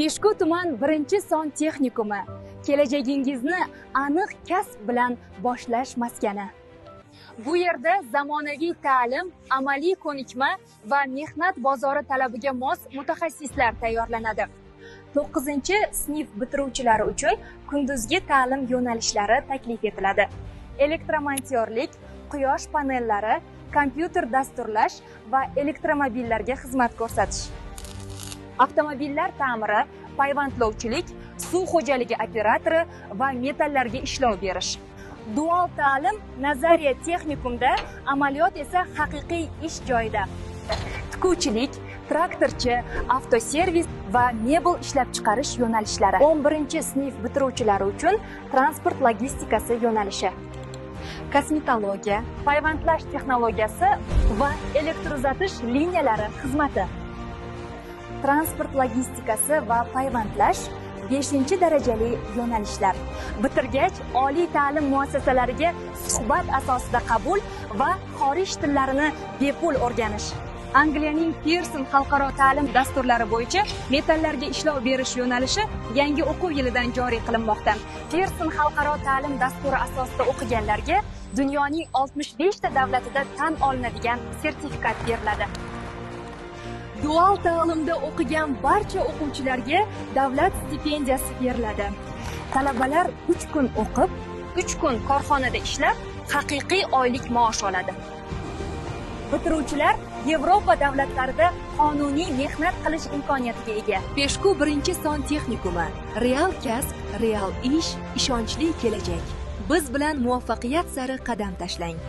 Peshku tuman 1-son texnikumi kelajagingizni aniq kasb bilan boshlash maskani. Bu yerda zamonaviy ta'lim, amaliy ko'nikma va mehnat bozori talabiga mos mutaxassislar tayyorlanadi. 9-sinf bitiruvchilari uchun kunduzgi ta'lim yo'nalishlari taklif etiladi. Elektromontyorlik, quyosh panellari, kompyuter dasturlash va elektromobillarga xizmat ko'rsatish. Avtomobillar ta'miri, payvandlovchilik, suv xo'jaligi operatori va metallarga ishlov berish. Dual ta'lim nazariya texnikumda, amaliyot esa haqiqiy ish joyida. Tikuvchilik, traktorchi, avtoservis va mebel ishlab chiqarish yo'nalishlari. 11-sinf bitiruvchilari uchun transport logistikasi yo'nalishi. Kosmetologiya, payvandlash texnologiyasi va elektruzatish liniyalari xizmati. Transport logistikasi va payvandlash 5-darajali yo'nalishlar. Bitirgach oliy ta'lim muassasalariga suhbat asosida qabul va xorij tillarini bepul o'rganish. Angliyaning Pearson xalqaro ta'lim dasturlari bo'yicha metallarga ishlov berish yo'nalishi yangi o'quv yilidan joriy qilinmoqda. Pearson xalqaro ta'lim dasturi asosida o'qiganlarga dunyoning 65 ta davlatida tan olinadigan sertifikat beriladi. Dual ta'limda o'qigan barcha o'quvchilarga davlat stipendiyasi beriladi. Talabalar 3 kun o'qib, 3 kun korxonada ishlab, haqiqiy oylik maosh oladi. Bitiruvchilar Yevropa davlatlarida qonuniy mehnat qilish imkoniyatiga ega. Peshku 1-son texnikumi. Real kasb, real ish, ishonchli kelajak. Biz bilan muvaffaqiyat sari qadam tashlang.